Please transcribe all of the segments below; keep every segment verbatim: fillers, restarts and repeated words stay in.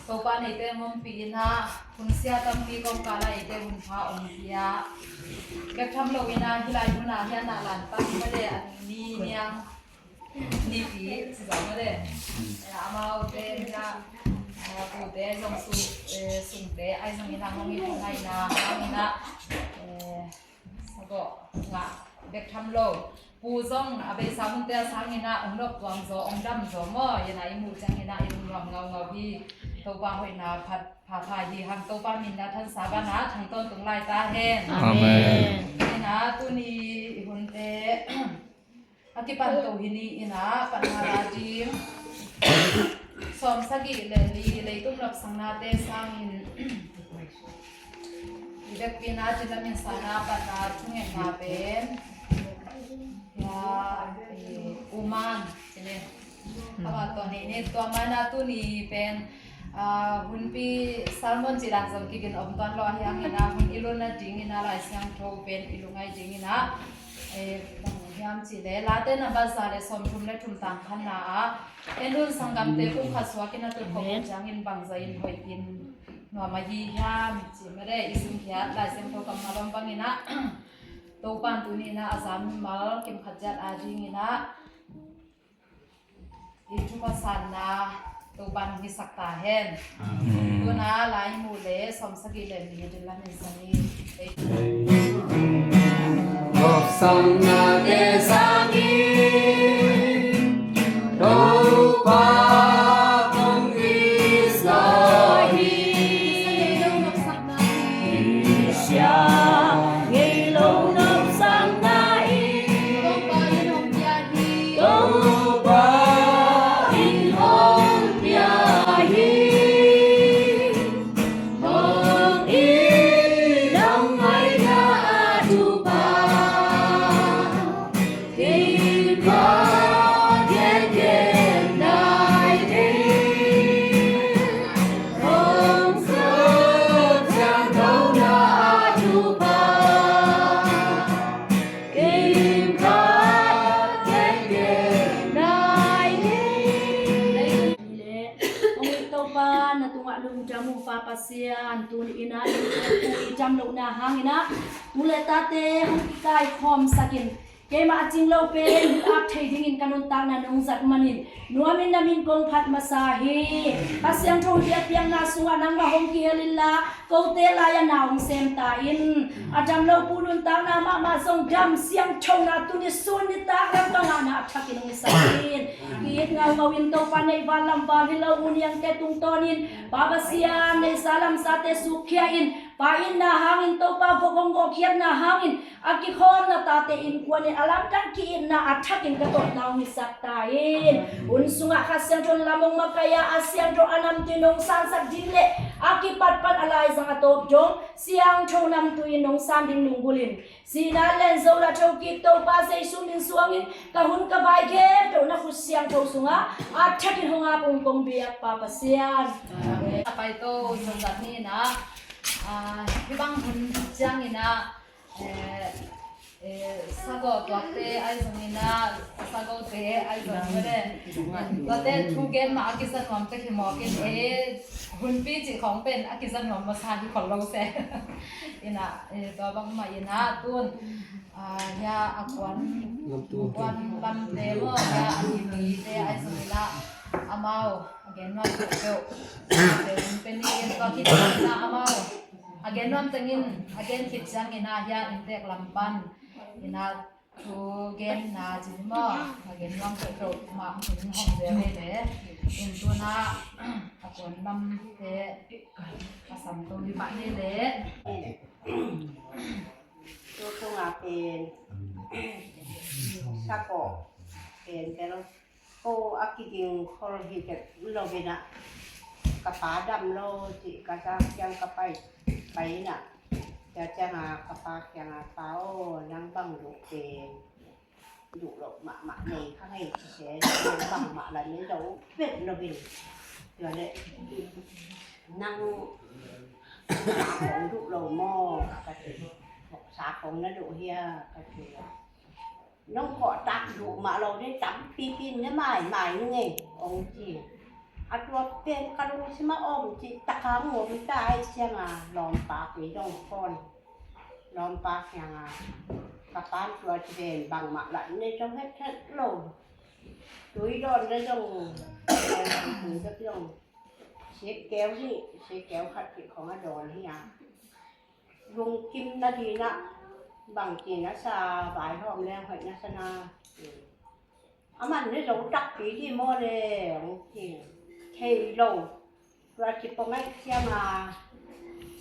Topa neite hong ompih in ah, hun sia tampi kong kal ah eite hun pha hong pia. Bek tham lo in ah, hih lai hun ah hiah na lan pan mah le, a ni niang nipi ci zong mah le. Amaute in ah, pute zong su, sungte ai zong in ah hong i hong ai na hang in ah, sagawh ngah bek tham lo. Pu zong a beisa hunte a sangin ah hong nop tuam zaw, hong dam zaw maw, hi in ah i muh ciangin ah i lungnuam ngaungau hi. Topa hoihna phat phapha hi hang. Topa min in ah thansa ban ah thang tawntung lai ta hen. Amen. Hi in ah tuni i hunte a kipan to hi ni in ah, Patna La Ding sawm sagih le li, Leitung Nopsaknate sangin i vekpi in ah Chin Lam Inn Sang ah Patna thungetna pen, ya, eh, U Man ci ni. Ama tawh nei ni. Tua man ah tuni pen, ah, hunpi sermon cih dan zong kigin om tuan lo, ahi hangin ah hun i lutna dingin ah Lai Siangtho pen i lungngai dingin ah, eh, bang hiam cih leh Late number za le sawmthum le thum, tang khatna ah, en un sanggamte, kum khat suak in a tul khawm uh ciangin bangzah in hoih in nuam ahi hiam cih mah le, i sungkhiat Lai Siangtho kammal om bangin ah, Topa'n tuni in ah a zam mimal kim khat ciat a dingin ah i thupha sanna Topa'n hong hisak ta hen. Amen. Tu in ah lai mu le sawm sagih le li, Chin Lam Inn Sang in. Nopsaknate sangin Topa kong kisa hi. Kisa ngei lo nopsakna in Topa in hong pia hi. Topa in hong pia hi. Hong i nong ngaihna a thupha, kim khat gen gen nai ding. Hong sut siangthona a thupha, kim khat gen gen nai ding. Hong i Topa na tungah lungdam uh Pa Pasian, tuni in ah i dam lohna hangin ah tu le tate hong kikaikhawmsak in, keimah a cing lo pen hong ap thei dingin ka nuntakna nong zat manin nuamin na min kong phat masa hi. Kha Siangtho biakpiakna sungah nangmah hong kihel inla, kote lai-ah na hong sem ta in. A dam lo pu nuntakna mahmah zong dam siangthona tuni sun nitak lampangah na a thakin hong hisak in. Ki-it ngaungau in Topa neih val lam val hi lo u niangte tungtawnin Pa Pasian neihsa lamsate sukkhia in, Pa itna hangin Topa vok hong gawhkhiatna hangin a kikhawmna tate innkuan in a lamdang ki-itna a thakin ka tawpna hong hisak ta in. Hun sungah Kha Siangtho in lam hong makaih a, a siangtho a namtui nong sansak ding le a kipat pan a laizang a tawp dong siangtho namtui in nong san ding lunggulh in. Sihna len zo la thokik Topa Jesu min suangin ka hun ka vai khempeuh na khut siangtho sungah a thakin hong ap ung kong biak Pa Pasian. Amen. A pai to, zat ni na. Ah, hih bang hun ciangin ah, eh, eh, sagawh tuakte ahi zongin ah, sagawhte ahi zongin ah, tuate thu gen mah a kiza nuam tek hi mawk in, eh, hunpi cih khawng pen a kiza nuam masa hi khol lo se. Inah, eh, tua bang mah inah tun, ah, hia a kuan, kuan lamte maw, hia a mipite ahi zongin ah, amau a gen nuam peuhpeuh, peuh in pen ni in tua khit ciangin ah amau a gen nuam tengin, a gen khit ciangin ah hia inntek lam pan inah thu genna cin maw, a gen nuam peuhpeuh mah in hong zel hi le. In tun ah a kuan lamte a sam to hi mah hi le. Tu tungah pen sagawh pen pen ko a kiging khol hi tek lo hi na, ka pa dam lo cih ka zak ciang ka pai, pai na. Cia ciang a ka pa kiang a, "Pa aw, nang bang duh pen duh loh mahmah nei ka ngei ci se, nang bangmah la nei lo vet lo hi." Tua le, "Nang sa khong duh lo maw?" ka ci. "Sa khong na duh hia?" ka ci. "Nong kawhtak duh mah lo dei, tampipi ne maimai ngei," ong ci. A tua pen ka lungsim ah om cih tak a ngawm ta ahih ciangin lawmpa kei zong phone, lawmpa kiangah ka pa'n tua ci ven bangmah lah ne zong hethet lo. Tui dawn le zong, tui dawn zong sikkeu hi, sikkeu khat cih khong a dawn hi a. Lungkim na ding ah bangci na sa, vaihawm leng hoih na sa na. A man ne zo takpi ding maw le, hong ci. Thei lo. Tua ci pong ahih ciangin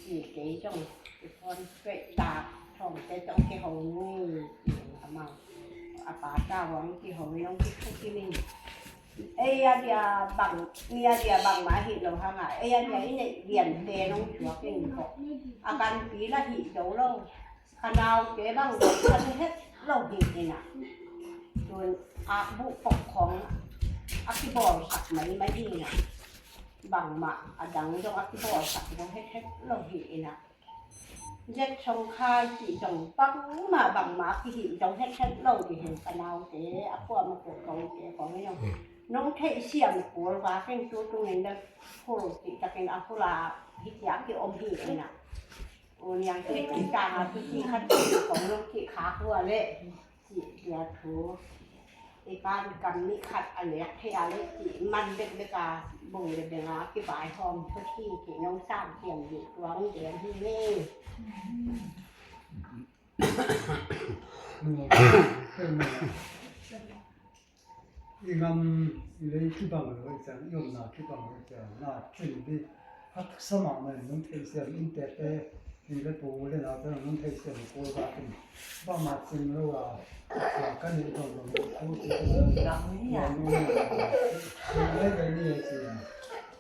ci kei zong, ci pong pek tak thawngte zong kiho ni, ci amau. A pa ta hong kiho ni, hong kithuk hi ning. Ei a dia bang, mi a dia bangmah hi lo hang a, ei a dia i neih liante nong thuak in ko. A ganpi lah hi zo lo. Ka naute bang zong ka ne het lo hi in a. Tun a buh pok khong a kibawlsak maimai hi in a. Bangmah a dang zong a kibawlsak zong het het lo hi in a. Zek song khai cih zong bangmah bangmah a kihih zong het het lo ding hi. Ka naute a kuamah ko kote khong hi zong nong theihsiam kul va keng tu tungin da khul cih takin a khul a hi ciang ki om hi in a. U Niang te kong tang a, tu ci khat ci kong nong ci khak uh a leh, ci tia thu. I pan kam nih khat a nek thei a leh, ci man bekbek a, bung le beng a kivaihawm thu ci, ci nong sang thiam dih tuang diam hi ve. I gam i lei kibang lo i ciang, i omna kibang lo i ciang, na cin dih haksa mahmah in nong theihsiam, inntekte in le pu le naute nong theihsiam kul va in bangmah cing lo a, ka nih dong dong thu ci,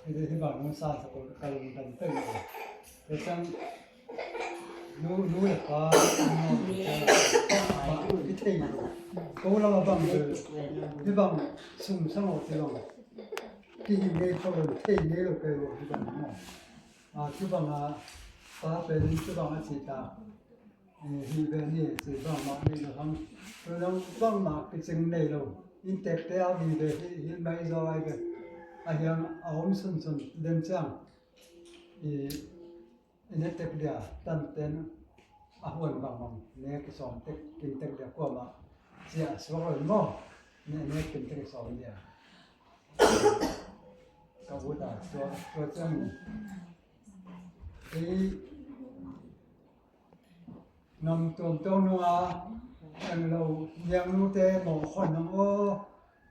i dih hi bang nong sansak ka lungdam peuh lo. Tua ciang Nu, nu le pa, nu le pa, i thei lo. Ko lam a bang zel, hih bang sum sang aw ci lo. Kihih ngei kho lo, thei ngei lo kei lo, hih bang maw. A, hih bang a, pa pen hih bang a ci ta. Eh, hih ve ni, ci bangmah nei lo hang. Ko lam bangmah kicing nei lo. Inntekte a vive hih, hih mai zaw ai ve. A hiang a om sunsun den ciang. I, I ne tek dia, tanten a huan bangbang ne kisawm tek, kim tek dia kuamah cia suak lo maw? Ne, ne kim tek sawm dia. Ka ut a, tua, tua ciang ei nam tuamtuam nunga eng lo, niangnute mawh khon nang aw.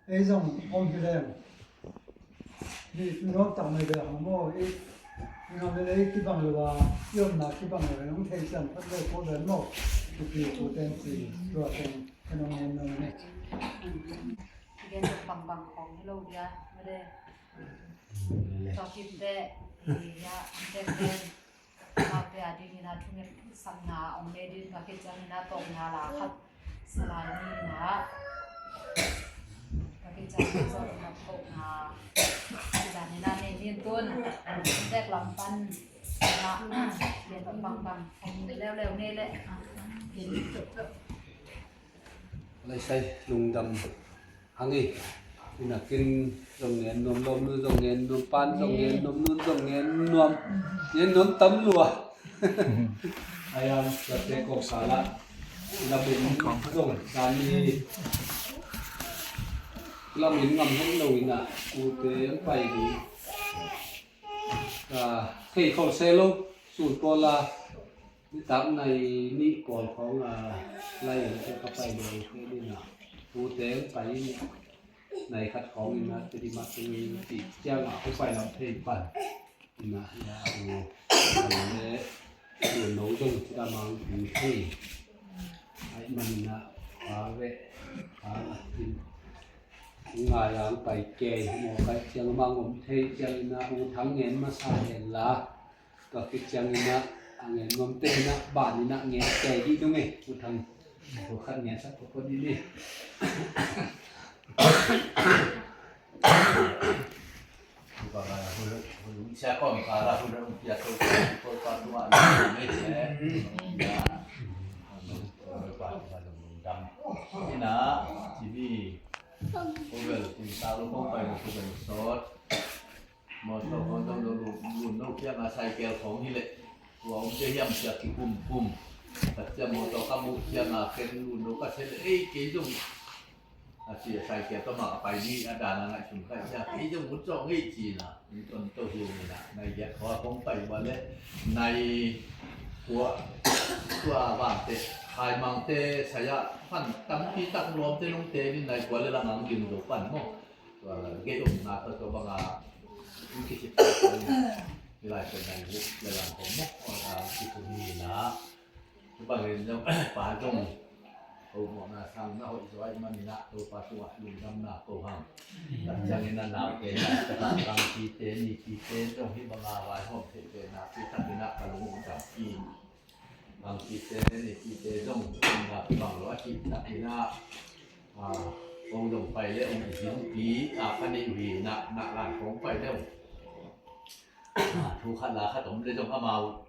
Ei zong om hi leng. Hi nuam tak mai ve hang maw. Ei ngam le lei kibang lo a, i omna kibang lo a, nong theihsiam khat ve ko ven maw. Tupi ko ten ci, tua teng ka nong ngen nong ne. Gen bangbang khong hi lo dia, ma de. Tua kim te, ya, te ken. Amaute a dingin a thunget sakna om ne ding ka kiciangin a tawpna la khat salai ni na ka kiciangin a tawpna kidanin a nei ni tun tek lam pan na pian bangbang om leuleu ngei leh. Lai sai lungdam hang hi. Ina kin zong ngen nuam, lawm nu zong ngen nuam, pan zong ngen nuam, nun zong ngen nuam. Ngen nuam tam lua. Ayang, late kong kala. Lamin zong sani. Lamin ngam hong lo ina. Ute ang pai di. Ka thei khol se lo. Sun pawl a. Nitak nai nih pawl khawng a lai in ka pai lo te ding a, ute pai in nai khat khawng in a te di mak tung in ti ciang a, ko pai lam thei pan in a, ya u le u no zong ci da mang tung thei ai man in a, pa ve pa in ngai ang pai kei mo kai ciang mang om thei ciang in a, u thang ngen masa hen la. Tua khit ciangin ah, a ngen nuamte in ah, ban in ah ngen kei dih dong e, U Thang. Tua khat ngen sak ko dih ni. Sia kong ka la hulu pia to ko pa tua ni eh. Ina, cibi. Ko bel, kin sa lo kong pai ko bel sot. Mawtaw khawng zong lo lun, lun lo ciangin cycle khawng hi leh tua om te hiam cia kikum kum. Tua ciang mawtaw ka muh ciangin ken lun lo ka se leh ei kei zong a cia cycle ka mah a pai ni a dan a ngaihsun ka hih ciang kei zong mun cawng ngei ci-in a, mun ton to hi ung in a, nai giat khawng a kong pai ua leh nai kua, tua vante, Khai Mangte, Saya pan tampi tak lawmte nungte ni nai kua le lang ang ding zo pan maw. Tua gei om na tua tua banga in kisik ta tua ni lai tua nai gu le lang kong maw. Tua kisu ni na. Tua bangin zong pa zong ho mawhna sang na hoih zaw ahih manin a Topa tungah lungdamna ko hang. Tua ciangin a naute na, ka bangpite, nipite zong hih banga vaihawm theih pen a pi takin a ka lungdam hi. Bangpite, nipite zong lungdam bang lo a cih takin a, a, ko zong pai le ong i zinpi a ka neih uh hi na, na lan kong pai le ong. A, thu khat la khat om le zong amau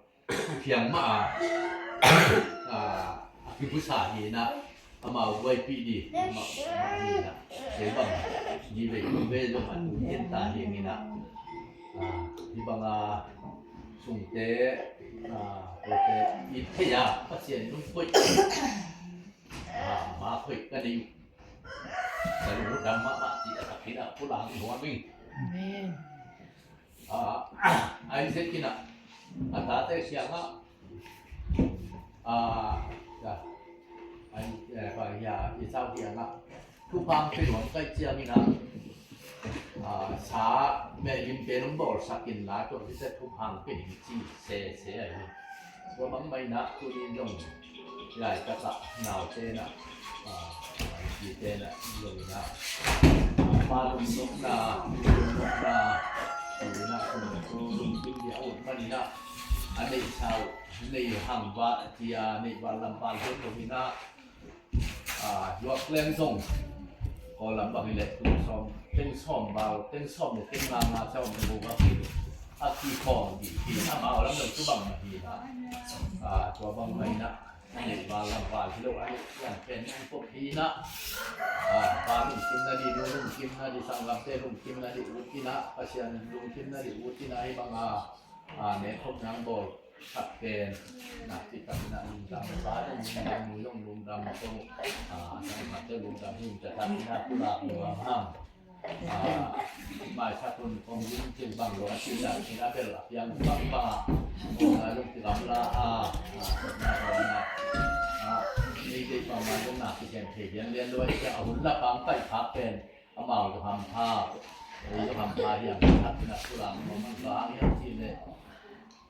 piang mah a, a, a kibusa hi na, amau buaipih ding amau mah hi na. Kei bang ni vei kum vei zong a tun hen ta hi ing in a, a, hih banga sungte, a, kote it thei a Pasian lungkoih, a, ma koih ka nei uh. Ka lungdam mahmah ci a takin a pulang nuam ing. Amen. A, Isaac in a, a tate kiangah, a, ya, ai, eh, pa, ya, Esau kiangah thupha hong pia nuam ka hih ciangin a, a, sa mehlim pen hong bawlsak inla tua hi se thupha hong pia ning ci sese ahi. Tua bang mah in a tuni zong laitakah naute na, a, nipite na zong in a, pa lungdamna, lungdamna ci in a, lungdam, lungdam dia ut man in a, a neihsa uh, nei hang va cia, nei val lam val zong lo in a, a, zuak leng zong Kawl lam bang hi leh tung sawm, teng sawm val, teng sawm le teng nga nga ciang om lo bang hi. A kikhawm ding hi, amau lam lo tu bang mah hi na. A, tua bang mah hi na. A neih val lam val hi lo, a neih pian pen an pop hi na. A, pa lungkimna ding, nu lungkimna ding, sanggamte lungkimna ding ut hi na, Pasian lungkimna ding ut hi na, hih banga, a, nek khop nang bawl khat pen, na, cih tak na lungdam, pa zong lungdam, nu zong lungdam, ko, a, sanggamte lungdam, hi ta tak na, pulak nuam hang. A, maisak hun kong zin cil bang lo a cil a cil a bel a piang bang bang a, kong a lung ti lam la a, a, na, na, a, ei dei bang ma zong na ki gen thei lian lian lo a, a hun la pang pai phak pen amau zong hampha, ei zong hampha hiam, thak na tu lam kong man bang hiam cil le.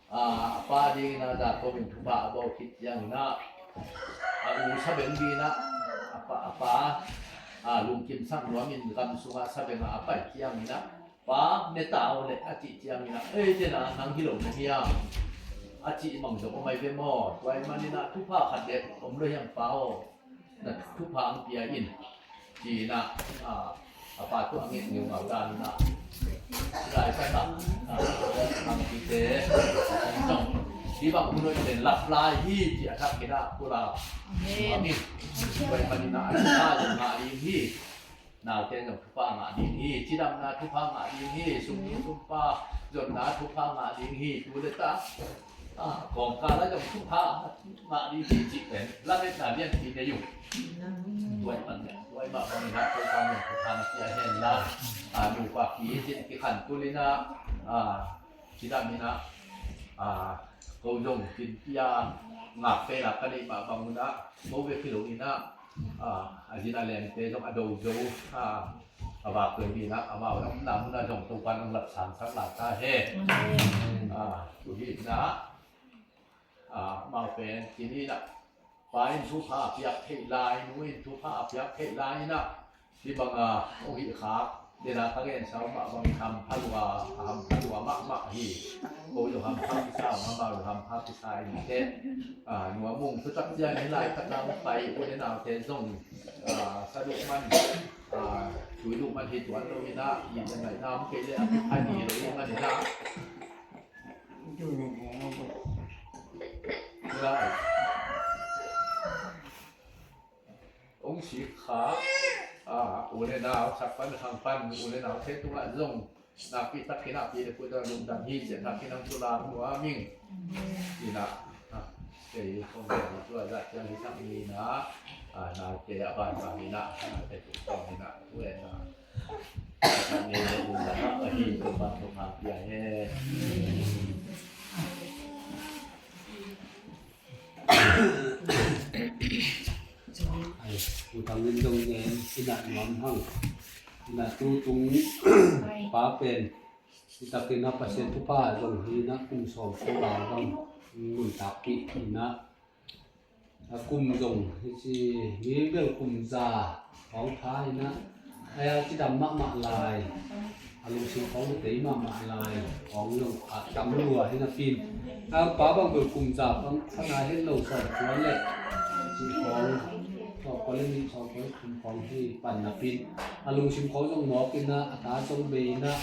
A, a pa dingin a Jacob in thupha a bawl khit ciangin a, a u sabeng dingin a, a pa, a pa, a, lungkimsak nuamin gam sungah sabeng ah a pai ciangin a, pa, ne ta aw leh a cih ciangin a, ei, tena nang hi lo na hiam? A cih mang zong om ai ve maw? Tua ahih manin a thupha khat bek om lo hiam pa aw? Na thupha ang pia in. Ci-in a, a, a pa tungah nget ngeungau dan in a. Laitak ah, a, bangpite zong hih bang hun hoih pen lap lai hi ci a thak in a pulak nuam ing. Tua ahih manin a, a thupha zong ngah ding hi. Naute zong thupha ngah ding hi. Cidamna thupha ngah ding hi. Sum, sumpa zonna thupha ngah ding hi. Tu le ta, a, kawmkal ah zong thupha ngah ding hi cih pen lametna lianpi nei uh. Tua ahih mah, tua ahih mah bangin a, Topa'n zong thupha na pia hen la, a, nupa ki cin kikhan tul in a, a, cidam in a, a, ko zong cin pia ngak pen a ka neih mah bang un a, ko vek hi lo in a, a, a zin a lengte zong a do zo, a, a vak pen hi in a, amau omna mun ah zong Topa'n hong lapsangsak lai ta hen. A, tu hi in a, a, amau pen ci ni in a, pa in thupha a piak theih lai, nu in thupha a piak theih lai in a, hih bang a hong hih khak, den a ka gensa mah bangin hampha lua, a hampha lua mahmah hi. Ko zong hampha kisa, amau zong hampha kisa in teh. A, nuam ung, tu tak ciang hih laitak a hong pai u le naute zong, a, sa duh man, a, tui duh man hi tuan lo in a, inn le ngaihna om kei leh a kipha ni lo in man in a. Lai. Hong sik kha, a, u le nau, sak pan khang pan, u le naute tungah zong, Nakpi takin a pi le pu tawh lungdam hi ci-in a pi nang pu la mu a ming. Ina, a, kei kong kei tua zah ciang hi tak ni na, a, na kei a ban ban ni na, na kei pu tawh ni na, pu e na. Ni na lungdam a hi pu ban pu ha pia he. Ai, u tang in dong ngen, ina nuam hang. Ina tu tung pa pen, i takin a Pasian thupha zong hi ina kum sawm ko bang bang mun takpi ina. A kum zong hi ci, mi bel kum za khawng pha hi na, a ya cidam mahmah lai, a lungsim khawng tei mahmah lai khawng zong a tam lua hi na pin. A pa bang bel kum za bang pha na het lo sawm tuan le ci khawng, sawm ko le nih sawm ko le thum khawng hi pan na pin. A lungsim khawng zong mawk hi na, a ta zong bei hi na,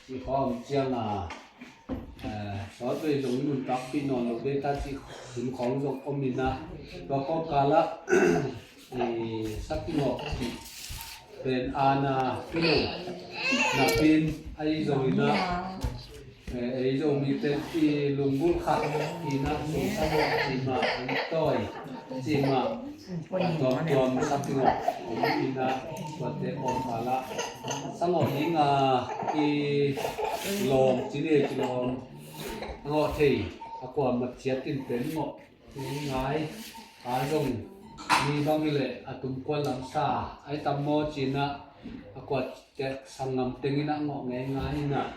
ci khawng ciang a, eh, sawt vei zong i nuntakpih nawn lo ve ta cih hun khawng zong om in ah, tua kawmkal ah, eh, sakingawk cih pen aana kilo napi in ahi zongin ah, eh, ei Zomite i lunggulh khat in ah sung sakingawk cih mah, an tawi cih mah, tuamtuam sakingawk om in ah, tuate kawmkal ah sangawk ding a kilawm, cine kilawm, a ngawh thei, a kuamah ciat in pen ngawh ngai, a zong mi bang hileh a tumkuan lam sa ai tam maw ci-in ah, a kuate sanggam teng in ah ngawh ngeingai in ah,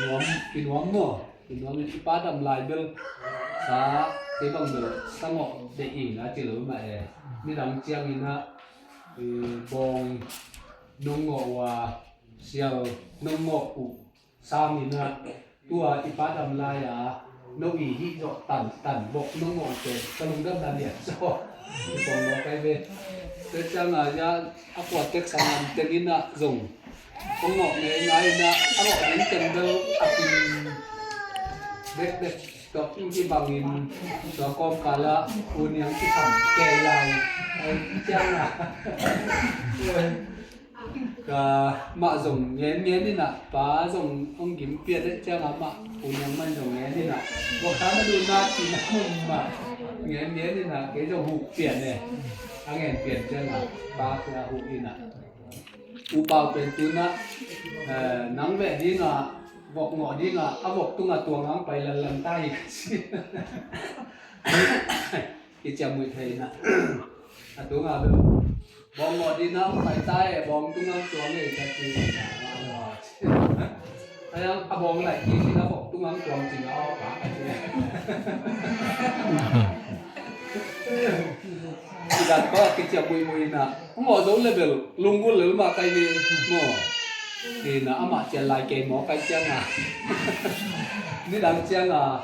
nuam, kinuam maw, kinuam in i pa dam lai bel sa, kei bang bel sangawh deih ing a ci lo mah e. Nidang ciangin ah, eh, bawng nong ngawh uh a, sial nong ngawh uh sangin ah, tua i pa dam lai a no i hih zawh tan tan bawk nong ngawh uh pen ka lungdam dan lian zaw. I pong maw kai ve. Tua ciang a ya a kuate sanggam teng in ah zong kong ngawh ngeingai in ah, a ngawh ding teng bel a kim bekbek. Tua kibangin tua kawmkal ah U Niang kisam kei lai. Ai ciang a, ka mah zong ngenngen in ah, pa zong hong gim pian eh ciang a mah U Niang man zong ngen in ah, bawk kha na duh na ci na mun mah ngenngen in ah, kei zong huh pian eh. A ngen pian ciang a pa kia huh in ah, U Pau pen tu-in ah, eh, nang veh ding a, vok ngawh ding a, a vok tung a tuang ang pai lanlan ta hi ka ci. Kiciam muih thei in ah, a tung a bawng ngawh ding a ang pai ta e, bawng tung ang tuang e ka ci. Ai ang a bawng laih kik in a vok tung ang tuang ci na aw pa ka ci. Kidat pa kiciam muihmuih in ah, ngawh zo le bel lunggulh lel mah kai ni maw. Ci-in ah amah cian lai kei maw kai ciang a, nidang ciang a,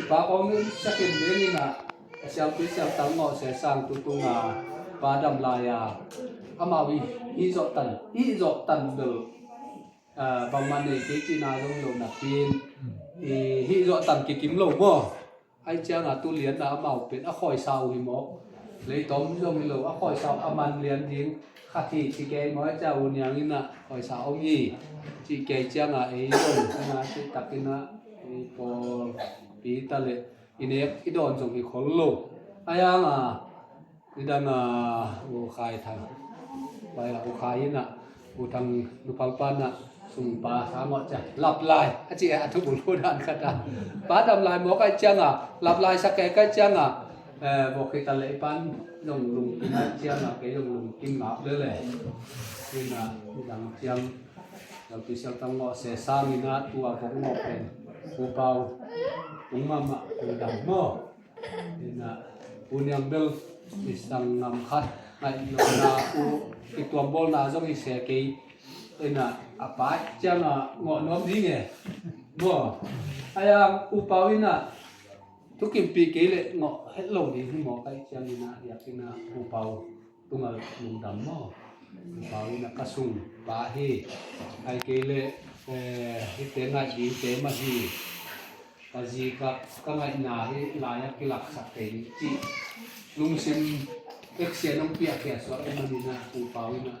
pa kong sakin ding in ah, a siampi siamtang ngawh sesang tu tung a, pa dam lai a, amau i hih zawh tan, hih zawh tan bel, ah, bangmah nei kei cihna zong hi lo napi in, i hih zawh tan kikim lo maw. Ai ciang a tu lian a amau pen a khawisa uh hi maw. Leitom zong hi lo, a khawisa uh a man lian ding khat hi ci kei maw. Ai ciang U Niang in ah khawisa om hi ci kei ciang a, ei zong in ah cih tak in ah, ei pawlpi ta leh i nek i dawn zong hi khol lo. Ai ang a, nidang a, U Khai Thang, pai a U Khai in ah, U Thang nuphal pa in ah, sungpa sa ngawh ciang lap lai a ci a, a thubul hu dan khat a, pa dam lai maw kai ciang a, lap lai sa kei kai ciang a, eh, vok hi ta leh i pan zong lungkim a ciang a, kei zong lungkim ngap lele. In ah, nidang ciang lampi sial tang ngawh sesang in ah, tua vok ngawh pen U Pau tung mahmah, U Dam maw. In ah, U Niang bel i sanggam khat, ngaih lawhna uh, i tuambawlna zong i se kei. In ah, a pai ciang a ngawh nuam ding e maw. Ai ang U Pau in ah, thukimpih kei leh ngawh het lo ding hi maw kai ciang in ah, diak in ah U Pau tungah lungdam maw. U Pau in ah ka sungpa hi. Ai kei leh, eh, hihte ngaih dingte mah hi. Ka zi ka, ka ngaihna hi lai-ah kilaksak kei ding cih lungsim eksia nong piahkhia suak ahih manin ah U Pau in ah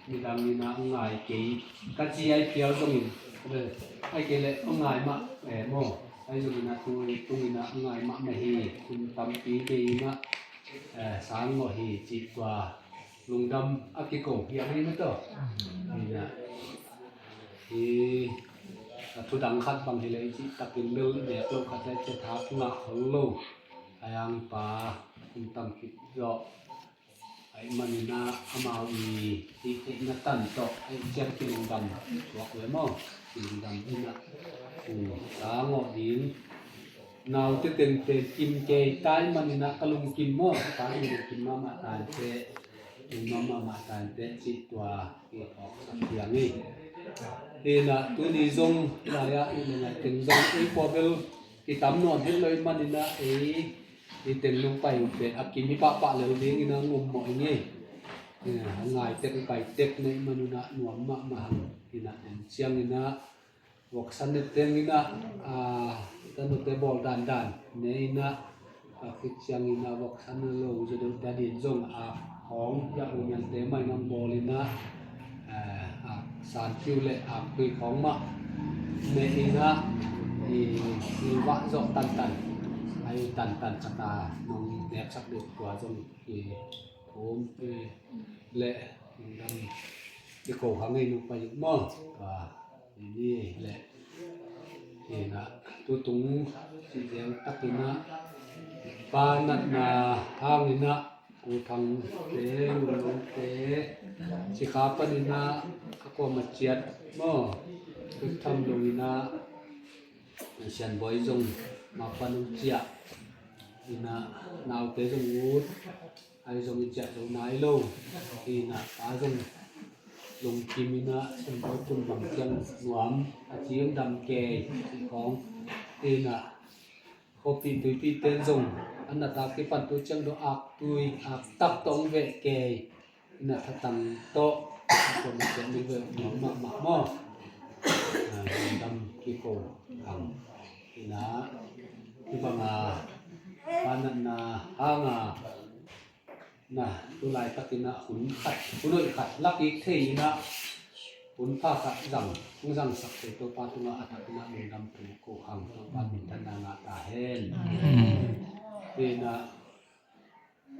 nidang in ah ngai kei. Ka zi ai phial zongin Ai kei leh a ngai mah, eh, maw. Ai zong ina tu tung ina a ngai mah mah hi, kum tampi bei ina, eh, sang ngawh hi cih tua lungdam a kiko hi a hi na tawh. Ina hi a thu dang khat bang hi leh cih takin bel nek lo khat leh cih thak ngah khol lo. Ai ang pa kum tam khit zawh. Ai maninah amau i hih theihna tan tawh ai ciang kilungdam suak ve maw? Kilungdam inah, um, ka ngawh ding. Naute tengte kim kei tai maninah ka lungkim maw? Ka lungkim mahmah tainte, lungdam mahmah tainte cih tua i phawksak piang hi. Hinah tuni zong lai-ah i le ngai teng zong ei pawbel i tam nawn het lo i maninah ei i teng nong pai uh pen a kim hi pahpah lo dingin a ngum mawh i ngei. A ngai tek i pai tek neih manunah nuam mahmah hang. Inah en cianginah voksan ne tenginah a tanote bawl dandan ne inah a khit cianginah voksan ne lo zaw deuh dadin zong a khawng hiah umiante mai nang bawlinah a sanpiu le a tui khawng mah ne inah i ilvah zawh tantan ai tantan caka nong neksak deuh tua zong i thum i le nong dam i ko hang ei nong pai uh maw? Tua i ni le inah tutung cih ziang takinah pa natna hanginah Pu Thangte, Lunlungte, Sikha paninah a kuama ciat maw? Pu Tham Lunginah Sianbawi zong mah pan hong ciah inah naute zong ut ai zong i ciah zo nai lo. Inah pa zong lungkim inah Sianbawi tun bang ciang nuam a ciang dam kei cih khawng inah khuapih tuipih ten zong an na tak kipan tu ciang do ak tui ak tak tawh hong veh kei. Ina thatang tawh a kuama ciat ning ve nuam mahmah maw? Dam kiko ang ina kibanga panatna hanga na tulai takina hun khat hun hoih khat lakik thei ina hun pha khat zang hong zangsak thei Topa tunga a takina lungdam thu ko hang Topa minthanna ngah ta hen. Ina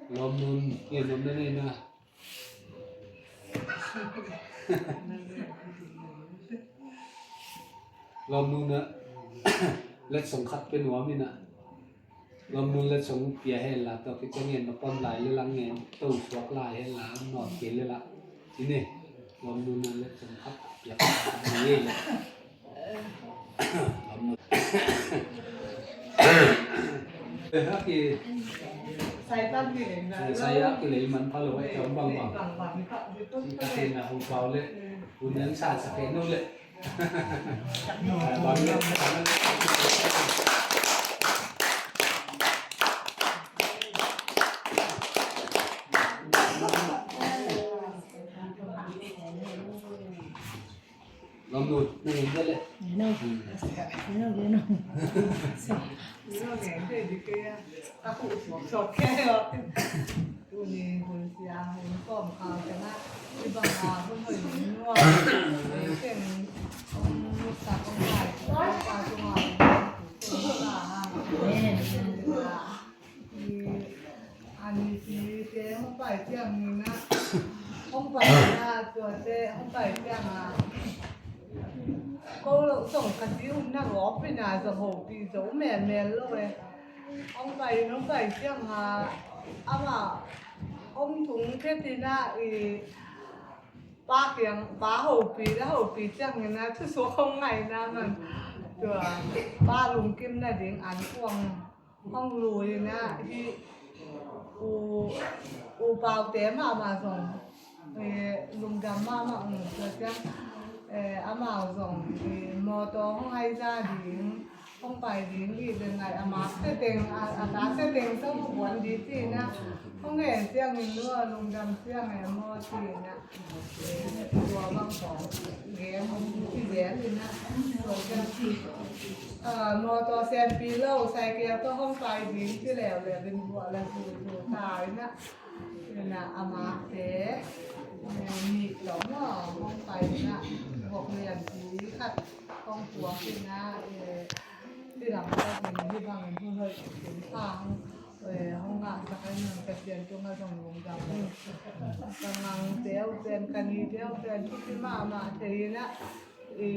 Lawmnun ngen nuam na nei na. Lawmnun ah letsong khat pia nuam ina. Lawmnun letsong pia hen la tawh kicing ngen na pom lai le lang ngen to suak lai hen la nawt kei le la. Ine lawmnun ah letsong khat pia khat ni le. Sai a kilei man pha lo a, i tam bangbang. I ka thei na hong pau le hun nang san sa kei no le. Lawmnun, na ngen dia le. Ngen o. Ngen o, ngen o. Ngen o, ngen dia di kei a. Ka khuh suak suak kei o. Tuni hun sia hun kawm khau tena i bang a hun hoih hun nuam. Ei teng hong nuksak hong ngai. Ka tunga hong nuksak hong ngai. Amen. I, a nipite hong pai ciangin ah, hong pai na tuate hong pai ciangin ah, ko lo zong ka zi um na gawp ina zong hopih zo melmel lo e. Hong pai in hong pai ciangin ah, amah hong tung khetin ah i pa kiang pa hopih na hopih ciangin ah thusuak hong ngaina man tua pa lungkim nading an kuang hong lui na hi u u paute mahmah zong lungdam mahmah ung tua ciang amau zong mawtaw hong hai za ding hong pai ding hi le ngai a mak seteng a ta seteng zong buan di ci na hong ngen ciangin lua lungdam ciang e maw ci na. Tua bang kong gen hong kigen in ah, tua ciang, ah, mawtaw sempi lo, cycle tawh hong pai ding ci leuleu in buah la zuzu ta in ah, in ah, a makte, eh, nih tawh maw hong pai in ah, vok lianpi khat, Kong puak in ah, eh, tilam ka hin hi bangin hun hoih khin pha hong, eh, hong ngahsak a, Pasian tungah zong lungdam. Ka ngangte uh pen, ka nite uh pen thupi mahmah thei in ah, i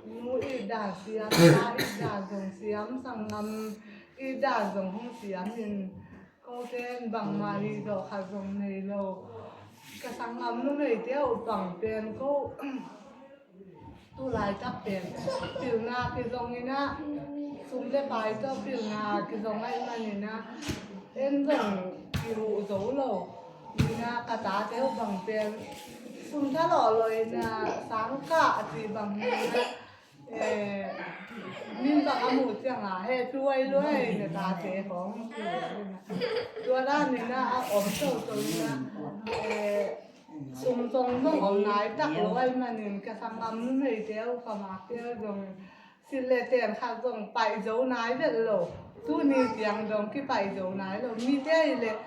nu it dan siam, pa it dan zong siam, sanggam it dan zong hong siam in, kote in bangmah hih zawh khat zong nei lo. Ka sanggam numeite uh bang pen ko tu laitak pen pilna kizong in ah, sum le pai tawh pilna kizong ahih manin ah, en zong kihuh zo lo. In ah ka tate uh bang pen sum thalawh lo in ah, sangkah a ci bang hi in ah, eh, min bang a muh ciang a heh luai luai na tate khawng ci in ah, tua dan in ah a om toto in ah, eh, sum zong zong om nai tak lo ahih manin ka sanggam numeite uh, ka makte uh zong silh le ten khat zong paih zo nai vet lo. Tuni tiang zong kipaih zo nai lo. Mite hi leh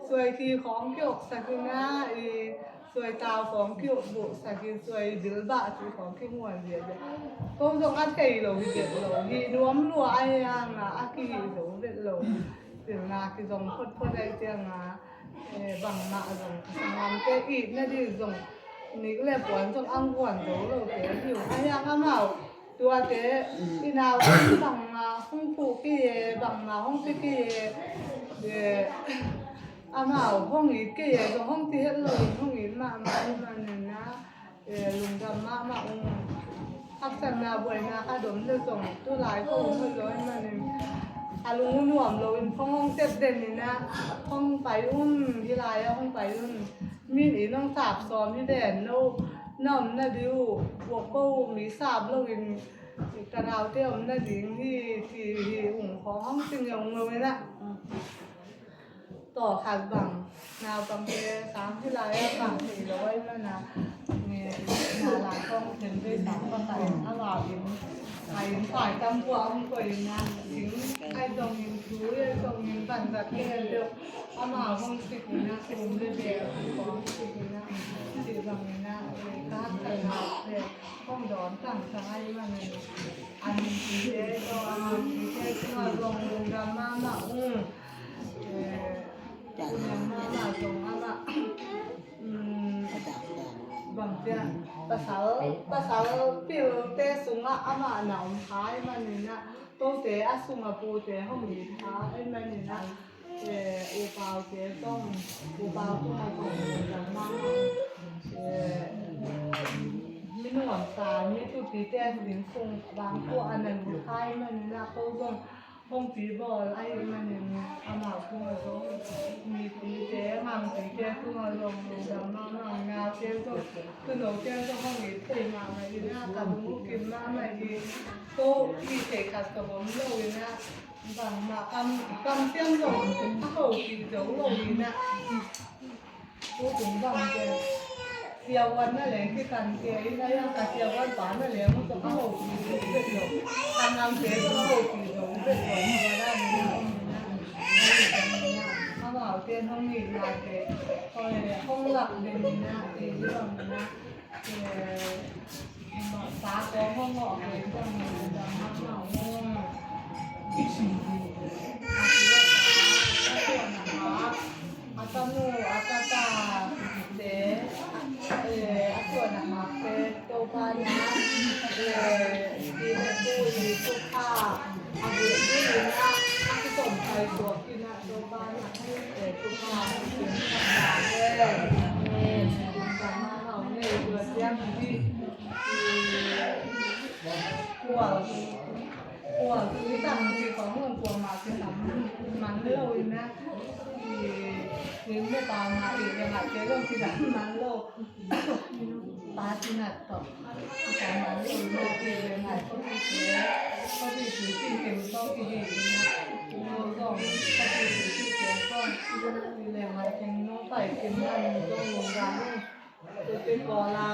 suai khi khawng kioksak in ah, i suai tau khawng kiokbuksak in, suai bilbah ci khawng kimuan ziahziah. Ko zong a thei lo hi vet lo. Hih nuam lua ahih hang a, a kihih zo vet lo. Pilna kizong photphot ahih ciang a, eh, bangmah zong ka sanggamte itna ding zong nik le puan zong ang guan zo lote hi uh. Ahih hang amau tuate i nau bangmah hong phuh kei e, bangmah hong pia kei e, eh, amau hong it kei e, zong hong ci het lo in hong it mahmah ahih manin ah, eh, lungdam mahmah ung. Haksatna buaina khat om leh zong tu lai ko ung hoih lo ahih manin a lung uh nuam lo in phone hong tep den in ah, hong pai un, hih lai ah hong pai un. Min in hong sap sawm hi den, no na omna ding uh, buak ko mi sap lo in, ka naute omna ding hi ci hi ung, khawng hong ci ngeungeu in ah. Tawh khat bang, naupangte sang hi lai a, bang thei lo ahih manin ah, na lai kong ten vei sang pa kai a vau in, a inn pai tam pua hong koih in ah, sing ai zongin, thu ai zongin, vanzat kei ai zong, amau hong sik in ah, sum le bek hong sik in ah, sik bang in ah, ka haksatna le hong dawn tangtang ahih manin, a nungzuite zong, a nungzuite zong, a zong lungdam mahmah ung. Eh, lungdam mahmah zong amah, mm, bang ciang, pasal, pasal pilte sungah amah na om kha ahih manin ah, kote a sungah pute hong it kha ahih manin ah, eh, upaute zong, upau tungah zong lungdam mahmah. Eh, mi nuamsa, mi thupite a ding sung bang ko a na lut kha ahih manin ah, ko zong hong pi bawl ahih manin amau tungah zong, mipite, mangpite tungah zong lungdam mahmah, naute zong, tuunote zong hong it thei mahmah in ah, ka lung uh kim mahmah hi. Ko it thei khat zong om lo in ah, bangmah kam, kamsiam zong a hopih zo lo in ah. Tutung bang te siavuan na leng kikan kei in a, ka siavuan pa na leng zong a hopih zo vet lo. Ka ngamte zong a hopih zo vet lo. Tua dan in a om in a, amaute hong itna te hong lak den in a, kei zong in a, eh, pa kong hong ngawh kei zong in a, zong hong ngawh. A tanu, a tapa te, eh, a suan a hakte Topa na, eh, i te tu i thupha a guk ding in a, a kitom pai suak in a, Topa na, eh, thupha a guk ding in a, eh, eh, Topa na hau nei tua siam hi, eh, kual. Kua tui tang ci kong lung kuamah kisam man lo in a, i lim le pau mah i le ngah kei lo kisam man lo. Pa Cin Ngat tawh kisam man lo in a, i le ngah kei lo kisam, khuapi tui cing kei tawh i hi in a, no zong khuapi tui cing kei tawh i le ngah kei no pai kim man zong lungdam in. Tute Paula,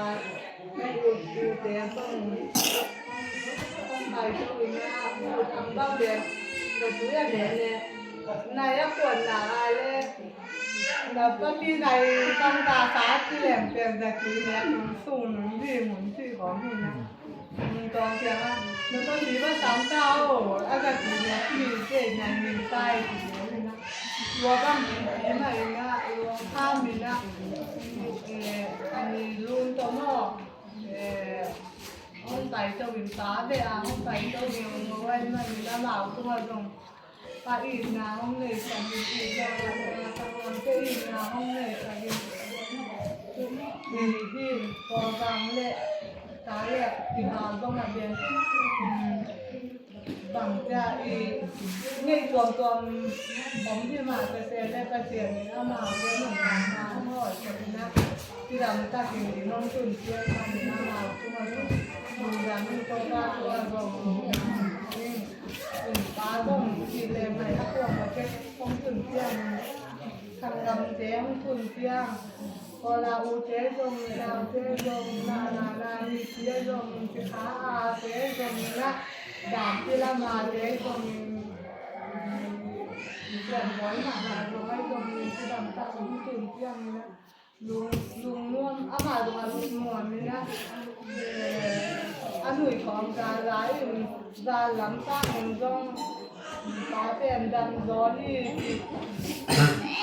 na ut ute zong hong pai zo in a, ut ang bang bek, na tui a ne ne, nai a kuan na a le, na papi nai bang ta sa ci leng pen na tui ne, sung nun di mun ci khawng hi na. Tua kiangah, "Na tawh zi va sam ta aw," a ka ci leh, "Pi, kei na ning tai," ci leh, ina, lua bang pi mah ina, lua kha mina, eh, a ni lun tawh maw, eh, hong tai to in ta ve a, hong tai to in hong vai mah ina, amau tungah zong a itna hong neisak in, itna, itna, itna hong neisak in. Hi, hi, Kawlgam le ta le, kibang zong a bian. Bang cia i ngei tuamtuam om hi mah ka se le Pasian in amau te nuntakna hong hawlsak in a, cidam takin i nong tun ciang manin amau tungah zong lungdam in, Topa tungah zong lungdam in. Pa zong ci leng mai a kuang a kek hong tun ciang, sanggamte hong tun ciang, Kawla ute zong, naute zong, na, na, na, mite zong, sikha ate zong, na, dam ci lamate zong, sian bawi mahmah zong, ai zong, cidam tak hong tun ciang, na, lung, lungnuam, amah zong a lungnuam in a, eh, a nuihkhawm zan lai in, zan lam sang in zong, pa pen dam zaw hi, ci.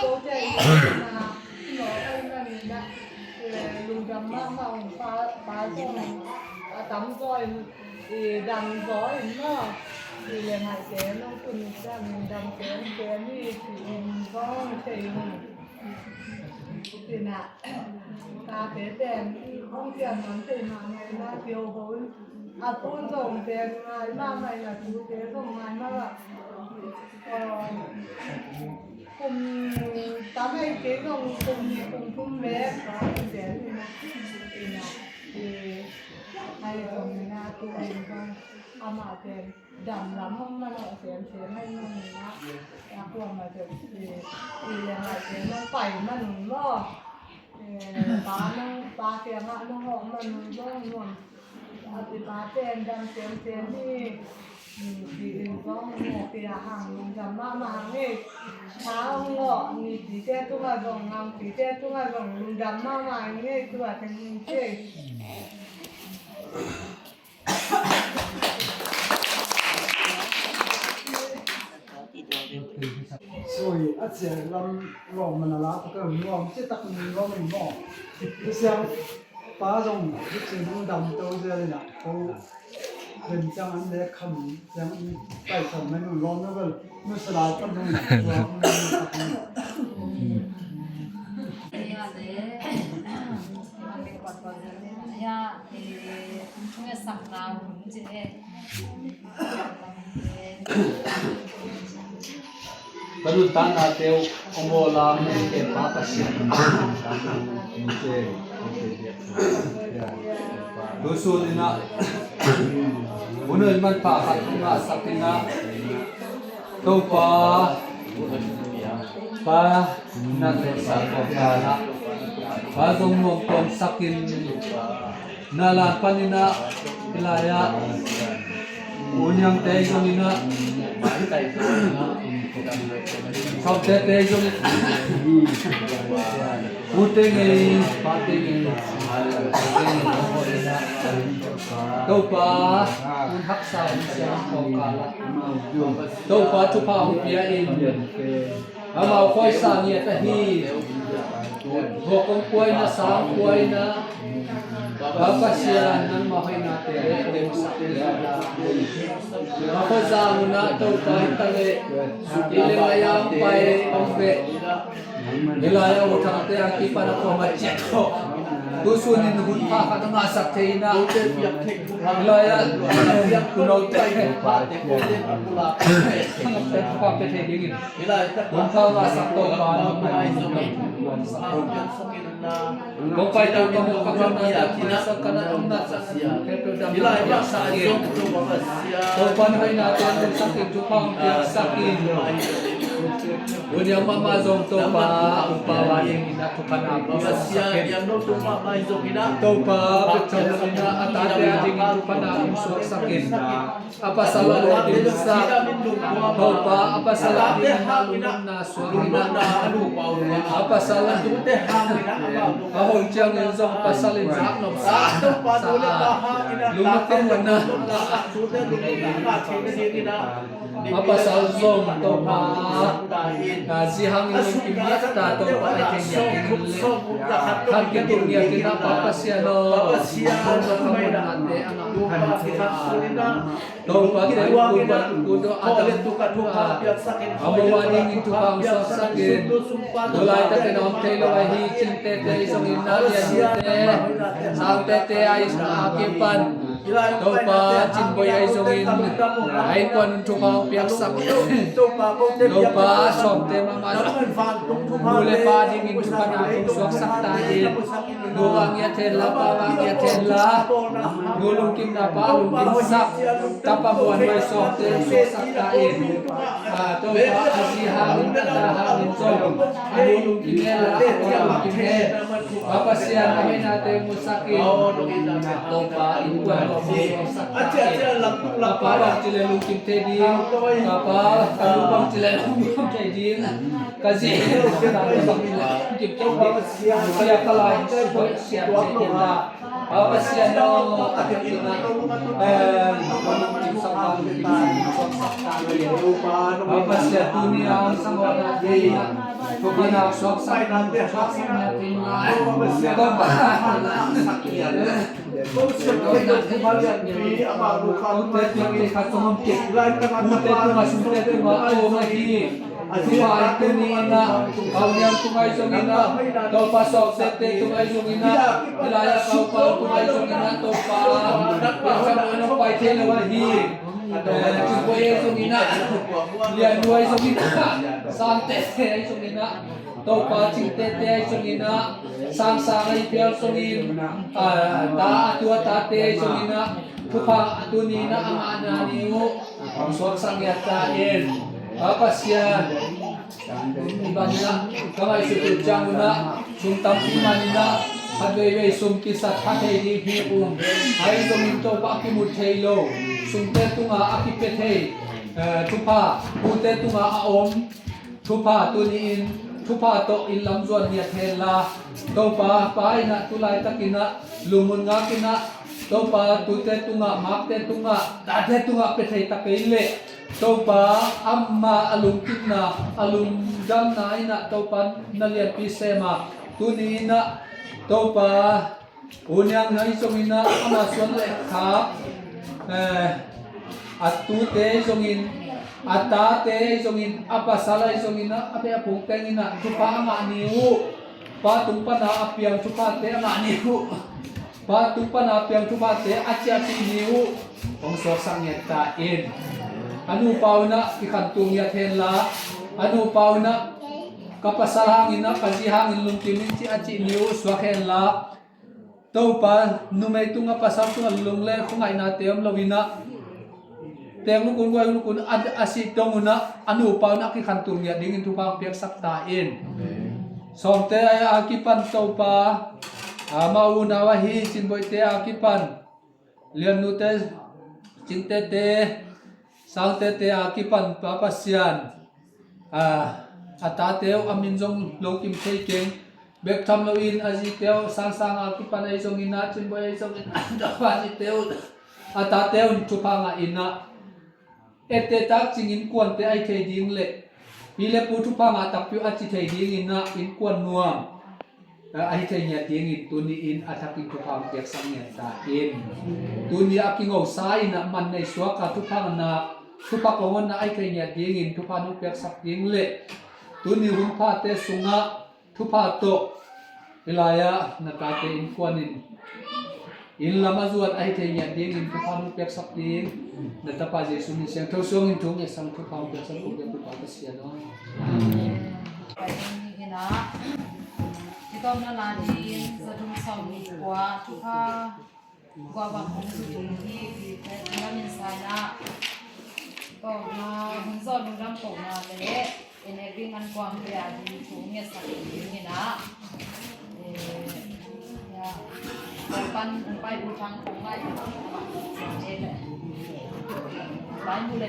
Kote in a, no, ai man in a, eh, lungdam mahmah in pa, pa zong a tam zaw in, eh, dam zaw in maw, ci leh ngaihte nong tun in ciang lungdam pen pen hi, ci in zong thei in. Tina, tate pen hong pian man thei mahmah in a, kio ho in a, tun zong pen ngai mahmah in a, tute zong ngai mahmah. Kum tam ei kei zong kum nih kum thum ve ka pen in a, tina, i, ai zong in a, tu in zong amah pen dam lam hong manawh semsem ahih manin ah, a kuamah teh, i, i leng ah teh nong pai man un maw? Eh, pa nong, pa kiangah nong hawh man un zong nuam. A pi pa pen dam semsem hi, i, ci in zong mawk hi a, hang lungdam mahmah hang ei. Tha hong ngawh mipite tungah zong, ngampite tungah zong lungdam mahmah hang ei, tua teng hong ci ei. Sui a ciah lam lawm man a la, a ka nuam ciah tak mi lawm in maw? Siang pa zong hih cin hong dam to zel in a, ko ben ciang an lek kham ciang in pai kham mai nung lawm na bel. Ka nuntaknate uh hong bawl a, hong kem pa Pasian. Tu sun in ah, hun hoih manpha khat hong ngahsak in ah, Topa, pa, na tawh sa kawm ta na, pa zong nuam tuamsak in, na lan pan in ah, hih lai ah, u niangte zong in ah, sawmtete zong in, ute ngei, pate ngei, Topa, hun haksa hun siang kawmkal ah, Topa thupha hong pia in, amau khawi sang ngiat ahi, vuak hong kuai na, sa hong kuai na, Pa Pasian, nangmah hoihnate a khuazang un ah Topa hi ta leh, i leng a yang pai hong beh. Hih lai-ah U Thangte a kipan a kuamah ciat khawh, tu sun in hun pha khat a ngahsak thei in ah, hih lai-ah Kunote, Kunote thupha pia thei dingin, hun pha ngahsak Topa, nangmah in hong pai to, ka mawh ka mawh na, ka mawh ka mawh na, ka mawh ka mawh na, Topa na hoihnate hong sak in, thupha hong piaksak in. Uniang mahmah zong Topa, upa a dingin a thupha na hong suaksak in. Topa, bek tham loin a tate a dingin thupha na hong suaksak in. A pasal a lungdamsa, Topa, a pasal a dingin a lungdamna suak in. A pasal a hoih ciangin zong pasal in zak nopsa, lungdam ka muanna. A pasal zong Topa, a zi hangin lungkim ngiat ta Topa, a thei ngiat in le khan kituk ngiat in a Pa Pasian aw, hong ka muannate a ngah Topa te kuan kudo a dam a mo a dingin thupha hong suaksak in. Tu laitakin a om thei lo ahi cingtete i zongin a lian nute sangtete a i a kipan Topa Cin Boi ahi zongin a innkuan un thupha hong piaksak. Topa Sawmte mahmah nu le pa dingin thupha na hong suaksak ta in. Nu va ngiat hen la, pa va ngiat hen la. Nu lungkimna pa lungkimsak. Tapa muanhuai Sawmte hong suaksak ta in. Topa a zi hangin a ta hangin zong a nu lungkim hen la, a pa lungkim hen. Pa Pasian a hoihnate musak in. Topa innkuan tawh hong suaksak ta in. Ka pa bangci le lungkim thei ding. Ka pa ka nu bangci le lungkim thei ding. Ka zi bangci le lungkim thei ding. Sia ka lai sia thei ding la. Pa Pasian aw, a thei ding la. Pa Pasian tuni a sang aw na thei ding la. Thupha na suaksak, suaksak na thei ding la. Topa. Ute ute khat song om kik. Ute tunga sungte tunga om ahi. Thupha in tuni in a, Kau Niang tunga i zongin a, Topa Sawmte tunga i zongin a, Elijah Kau Pau tunga i zongin a, Topa. Topa Sawmte pai thei lo ahi. Cin Boi i zongin a, Lian Nuai i zongin a, Sangte i zongin a. Topa Cingtete ahi zongin a, Sangsang ahi phial zongin, a, ta a tua tate ahi zongin a, thupha a tuni in a ngahna ni uh, hong suaksak ngiat ta in. Pa Pasian, i ban in a, ka ngaihsut uh ciang un a, sum tampi man in a, khat veivei sum kisat kha thei ding hi ung. Ahi zongin Topa a kimu thei lo, sumte tunga a kipia thei, eh, thupha, ute tunga a om. Thupha tuni in, thupha tawh in lam zuan ngiat hen la. Topa, pa in a tu laitakin a, lungmun ngakin a, Topa tute tungah, makte tungah, tate tungah pia thei ta kei leh. Topa, ama a lungkimna, a lungdamna in a, Topa na lianpi sem a. Tuni in a, Topa, U Niang ahi zongin a, ama suan le khak, eh, a tute ahi zongin, a tate ahi zongin, a pasal ahi zongin a, a beh a phung tengin a, thupha a ngah ni uh. Pa tung pana a piang thuphate a ngah ni uh. Pa tung pana a piang thuphate a ciahpih ni uh. Hong suaksak ngiat ta in. A nupa un a kikhantung ngiat hen la. A nupa un a ka pasal hangin a, ka zi hangin lungkim in ci a cih ni uh suak hen la. Topa, numei tungah pasal tungah lungleng khuangaihna te om lo in a, teng lukun guai lukun a, a sih dong un a, a nupa un a kikhantung ngiat dingin thupha hong piaksak ta in. Sawmte a kipan Topa, a, amau unau ahi Cin Boite a kipan, Lian Nute, Cingtete, Sangtete a kipan Pa Pasian, a, a tate uh a min zong lungkim thei keng. Bek tham loin a zite uh Sangsang a kipan ahi zongin a, Cin Boi ahi zongin a, a zite uh, a tate uh in thupha ngah in a, ette tak cing innkuante ahi thei ding le pi le pu thupha ngah takpi uh a ci thei dingin a, innkuan nuam ahi thei ngiat dingin tuni in a thakin thupha hong piaksak ngiat ta in. Tuni a kingosa in a man nei suak a thupha ngahna, thupha kong honna ahi thei ngiat dingin thupha nong piaksak ding le tuni hun phate sungah thupha tawh hih lai-ah na tate innkuan in inn lam a zuan ahi thei ngiat dingin thupha nong piaksak ding. Na tapa Jesuh min siangtho suangin thu ngetsak, thupha nong piaksak kong biak thupha ka sia lo. Pai ding hi khin a, i tawpna la ding za thum sawm nih kua thupha guah bang hong zu ding hi, pi te lam in sa in a, tawpna hun zawh lungdam kohna le, en Ding an kuang te a ding thu ngetsak ding in ah, eh, ya, pan, pan u thang kong ngai, eh, le. Bible le.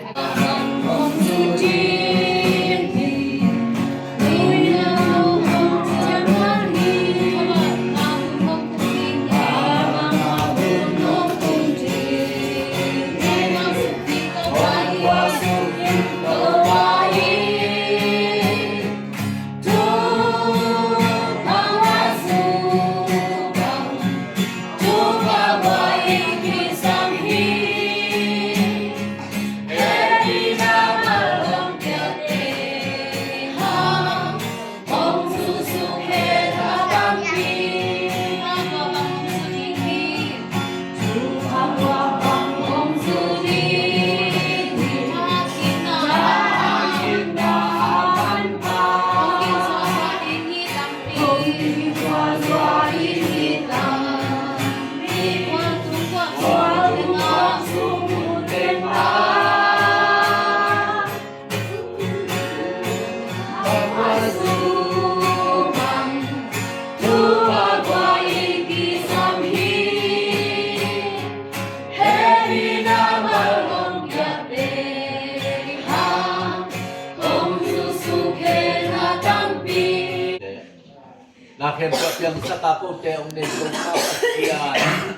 Na khempeuh piangsak a, kote hong nei Topa Pasian,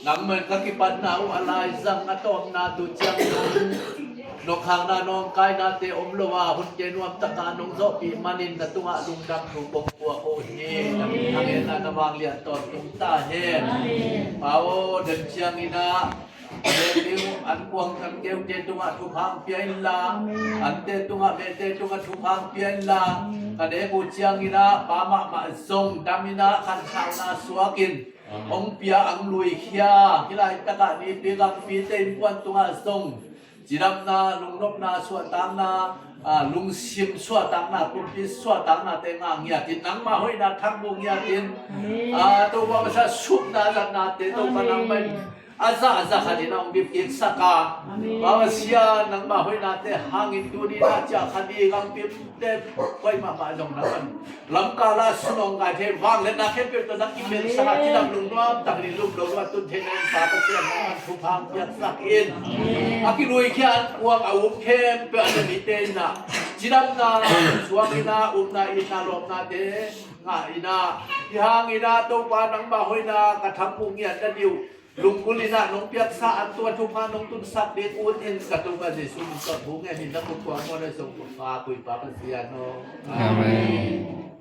nangmah in ka kipatna uh a laizang a tawpna tu ciang nong, nong khakna nawngkainate om lo a, hunte nuamtaka nong zawhpih manin na tungah lungdam thu kong puak uh hi. Na min thang hen la, na vanglian tawntung ta hen. Pa aw, den ciangin ah Mete uh, an kuang an keute tungah thupha pia inla, ante tungah, mete tungah thupha pia inla, ka nek uh ciangin ah pa mahmah zong dam in ah khansauna suakin hong pia, ang luikhia. Hih laitakah nipi gangpite innkuan tungah zong cidamna, lungnopna, suahtakna, ah, lungsim suahtakna, pumpi suahtaknate ngah ngiatin, nangmah hoihna thangbu ngiatin, ah, Topa masa supna zatnate Topa nangmah in a zah a zah khatin a hong bipkiksak a, Pa Pasian, nangmah hoihnate hangin tuni na ciah khat i gangpimte koi mahmah zong nangmah in lamkal ah sunawng ngai thei, vangliatna khempeuh tawh na kimelsak a, cidam lungnuam takin i lum lo nuam tun thei nangin Pa Pasian, nangmah in thupha piaksak in. A kiluikhia an kuang a um khempeuh a na mite in ah cidamna suak in ah, upna, itna, lawpnate ngah in ah, hih hangin ah Topa nangmah hoihna ka thangbu ngiat nading uh lunggulh in ah nong piaksa an tua thupha nong tunsak ding ut in, ka Topa Jesu min tawh thu ngen in na kut kuang maw na zong kut nga pui Pa Pasian aw. Amen.